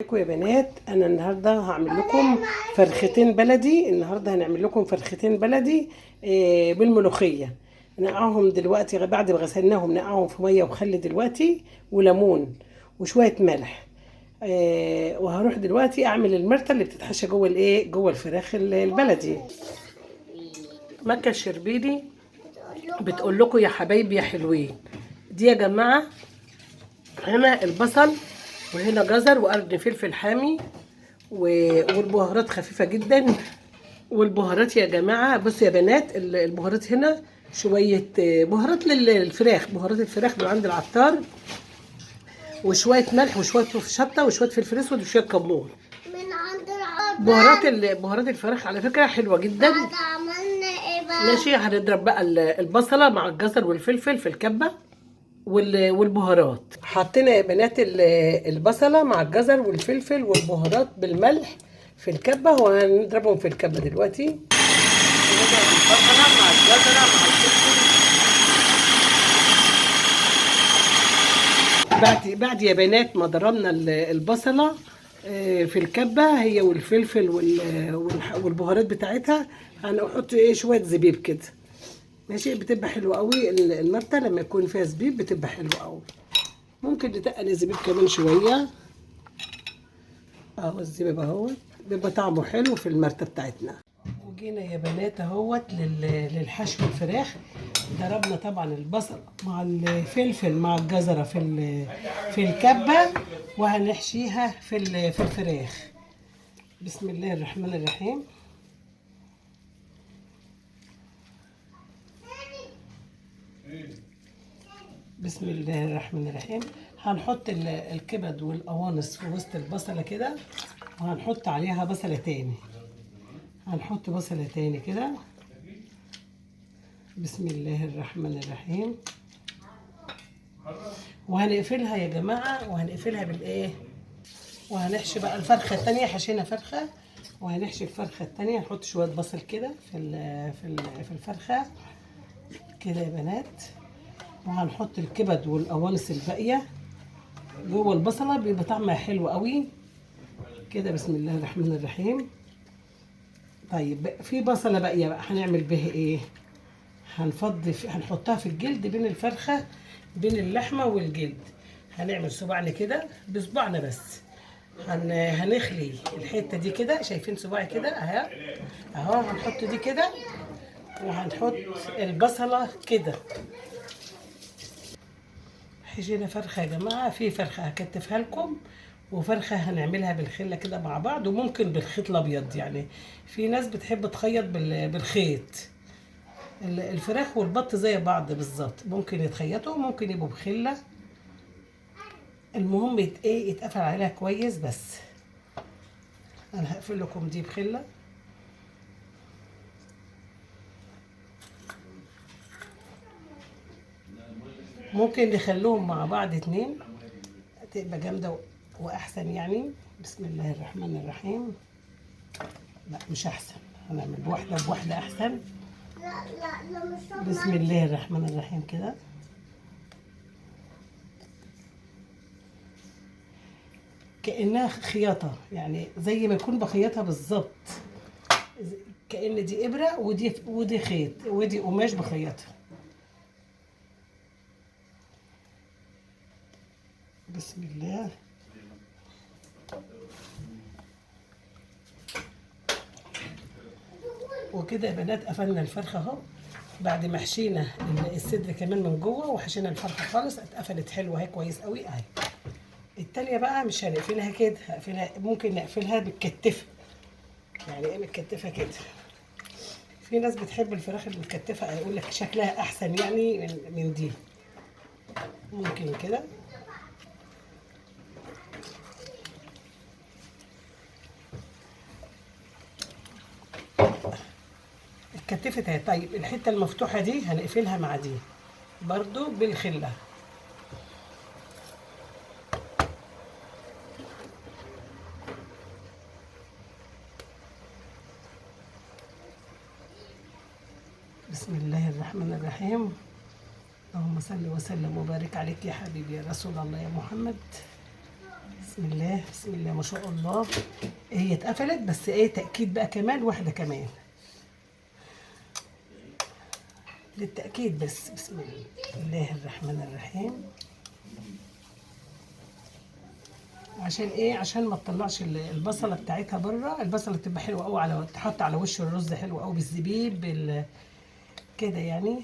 ازيكم يا بنات؟ انا النهارده هعمل لكم فرختين بلدي. النهارده هنعمل لكم فرختين بلدي بالملوخيه. نقعهم دلوقتي بعد ما غسلناهم، نقعهم في مية وخل دلوقتي وليمون وشوية ملح. وهروح دلوقتي اعمل المرته اللي بتتحشى جوه الايه، جوه الفراخ البلدي. مكة الشربيني بتقول لكم يا حبايبي يا حلوين. دي يا جماعة هنا البصل، وهنا جزر وقرن فلفل حامي والبهارات خفيفة جدا. والبهارات يا جماعة، بصوا يا بنات، البهارات هنا شوية بهارات للفراخ، بهارات الفراخ من عند العطار، وشوية ملح وشوية شطة وشوية فلفل اسود وشوية كمون من عند العطار. بهارات الفراخ على فكرة حلوة جدا. بعد عملنا ايه بقى؟ ماشي، هنضرب بقى البصلة مع الجزر والفلفل في الكبة والبهارات. حطينا يا بنات البصلة مع الجزر والفلفل والبهارات بالملح في الكبة، وهنضربهم في الكبة دلوقتي. نضرب البصلة مع الجزرة مع الفلفل. بعد يا بنات ما ضربنا البصلة في الكبة هي والفلفل والبهارات بتاعتها، هنحط شوية زبيب كده. ماشي، بتبقى حلوة قوي المرتة لما يكون فيها زبيب، بتبقى حلوة قوي. ممكن نتقل الزبيب كمان شوية، اهو الزبيب اهو بيبقى طعمه حلو في المرتة بتاعتنا. وجينا يا بنات اهوت للحشو الفراخ. ضربنا طبعا البصل مع الفلفل مع الجزرة في الكبة، وهنحشيها في الفراخ. بسم الله الرحمن الرحيم. بسم الله الرحمن الرحيم. هنحط الكبد والقوانص في وسط البصلة كده، وهنحط عليها بصلة تاني، هنحط بصلة تاني كده. بسم الله الرحمن الرحيم. وهنقفلها يا جماعة، وهنقفلها بالايه، وهنحشي بقى الفرخة التانية. حشينا فرخة وهنحشي الفرخة التانية. هنحط شوية بصل كده في الفرخة كده يا بنات، وهنحط الكبد والقوانص الباقية جوه البصلة، بيبقى طعمها حلو قوي كده. بسم الله الرحمن الرحيم. طيب في بصلة باقية بقى هنعمل بها ايه؟ هنحطها في الجلد بين الفرخة، بين اللحمة والجلد. هنعمل صباعنا كده بصباعنا بس، هنخلي الحتة دي كده، شايفين صباعي كده اهي اهو. هنحط دي كده، وهنحط البصلة كده. حشينا فرخة يا جماعة، في فرخة هكتفها لكم، وفرخة هنعملها بالخلة كده مع بعض، وممكن بالخيط الأبيض. في ناس بتحب تخيط بالخيط. الفراخ والبط زي بعض بالظبط، ممكن يتخيطوا وممكن يبقوا بخلة. المهم يتقفل عليها كويس. بس أنا هقفل لكم دي بخلة. ممكن نخلوهم مع بعض اتنين، تبقى جامدة وأحسن. بسم الله الرحمن الرحيم. لا مش أحسن، هنعمل بواحدة بواحدة أحسن. لا، لا، لا، مش هعمل. بسم الله الرحمن الرحيم كده. كأنها خياطة، زي ما يكون بخياطها بالظبط، كأن دي إبرة ودي خيط ودي قماش بخياطها. بسم الله. وكده يا بنات قفلنا الفرخة اهو، بعد ما حشينا الصدر كمان من جوه وحشينا الفرخة خالص، اتقفلت حلوة اهي كويس قوي اهي. التانية بقى مش هنقفلها كده، هقفلها، ممكن نقفلها بالكتفة. يعني ايه بالكتفة كده؟ في ناس بتحب الفراخ اللي بالكتفة، هيقول لك شكلها احسن من دي. ممكن كده. اتكتفت اهي. طيب الحتة المفتوحة دي هنقفلها مع دي برضو بالخلة. بسم الله الرحمن الرحيم. اللهم صل وسلم وبارك عليك يا حبيبي يا رسول الله يا محمد بسم الله بسم الله ما شاء الله. هي اتقفلت، بس ايه تأكيد بقى كمان واحدة كمان للتأكيد بس. بسم الله الرحمن الرحيم. عشان ايه؟ عشان ما تطلعش البصله بتاعتها بره. البصله بتبقى حلوة قوي على تحط على وش الرز، حلو قوي بالزبيب كده يعني.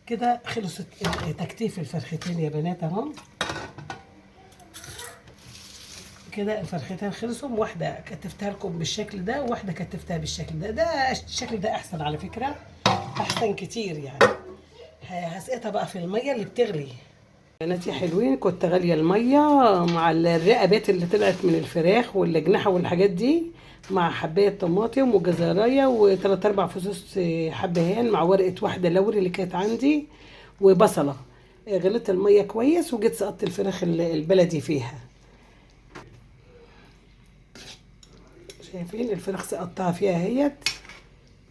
كده خلصت تكتيف الفرختين يا بنات اهم. كده الفرختين خلصوا، واحدة كتفتها لكم بالشكل ده وواحدة كتفتها بالشكل ده. ده الشكل ده احسن على فكرة، احسن كتير يعني. هسقطها بقى في المية اللي بتغلي. بناتي حلوين، كنت غالية المية مع الرقبات اللي طلعت من الفراخ والاجنحه والحاجات دي، مع حبايه طماطم وجزرايه وثلاث اربع فصوص حبهان مع ورقة واحدة لوري اللي كانت عندي وبصله. غليت المية كويس وجيت سقطت الفراخ البلدي فيها. شايفين الفراخ سقطتها فيها اهيت.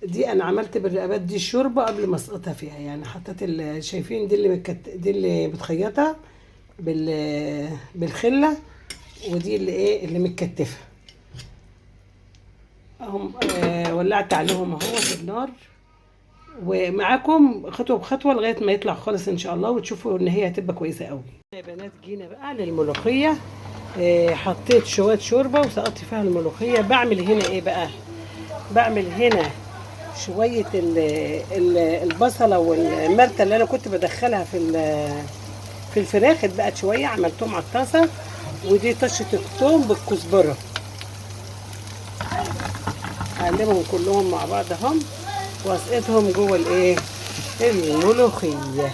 دي انا عملت بالرقبات دي الشوربة قبل ما اسقطها فيها يعني. حطيت شايفين دي اللي دي اللي متخيطه بالخله، ودي اللي ايه اللي متكتفه اهم. ولعت عليهم اهو في النار، ومعاكم خطوة بخطوة لغاية ما يطلع خالص ان شاء الله، وتشوفوا ان هي هتبقى كويسة قوي. يا بنات جينا بقى للملوخيه. حطيت شوية شوربة وسقطت فيها الملوخية. بعمل هنا ايه بقى؟ بعمل هنا شوية البصله والمرته اللي انا كنت بدخلها في الفراخ، اتبقت شوية عملتهم على الطاسه. ودي طشه الثوم بالكزبره، هقلبهم كلهم مع بعض اهم واسقطهم جوه الايه الملوخية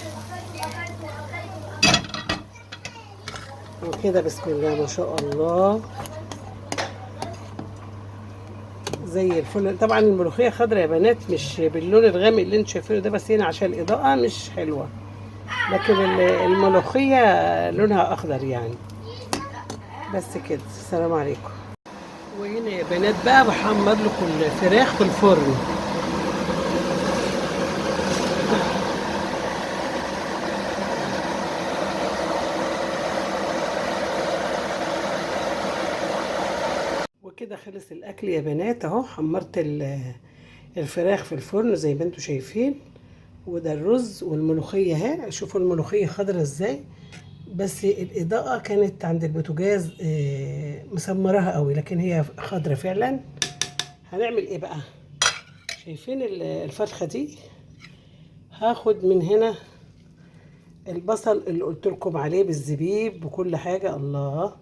وكده. بسم الله ما شاء الله زي الفل. طبعا الملوخية خضراء يا بنات، مش باللون الغامق اللي انتوا شايفينه ده، بس هنا عشان الاضاءة مش حلوة، لكن الملوخية لونها اخضر يعني. بس كده، السلام عليكم. وهنا يا بنات بقى بحمر لكم الفراخ في الفرن. وكده خلص الاكل يا بنات اهو. حمرت الفراخ في الفرن زي ما انتم شايفين، وده الرز والملوخيه اهي. شوفوا الملوخية خضرة ازاي، بس الاضاءة كانت عند البوتاجاز مسمراها قوي، لكن هي خضرة فعلا. هنعمل ايه بقى؟ شايفين الفرخه دي؟ هاخد من هنا البصل اللي قلت لكم عليه بالزبيب وكل حاجة. الله،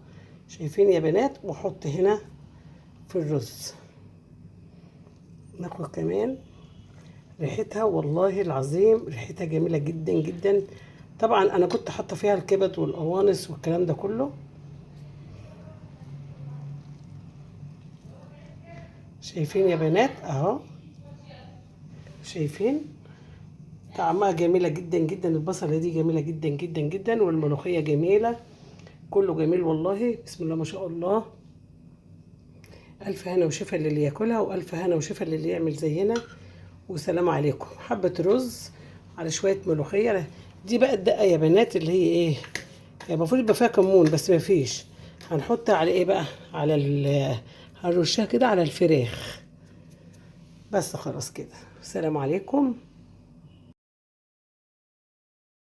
شايفين يا بنات؟ واحط هنا في الرز. ناخد كمان ريحتها، والله العظيم ريحتها جميلة جدا جدا. طبعا انا كنت حاطه فيها الكبد والقوانص والكلام ده كله. شايفين يا بنات اهو، شايفين طعمها جميلة جدا جدا. البصله دي جميلة جدا جدا جدا، والملوخيه جميلة، كله جميل والله. بسم الله ما شاء الله. الف هنا وشفا للي ياكلها، والف هنا وشفا للي يعمل زينا. وسلام عليكم. حبه رز على شوية ملوخية. دي بقى الدقة يا بنات اللي هي ايه، المفروض يبقى فيها كمون بس ما فيش. هنحطها على ايه بقى؟ على هنرشها كده على الفراخ بس. خلاص كده، السلام عليكم.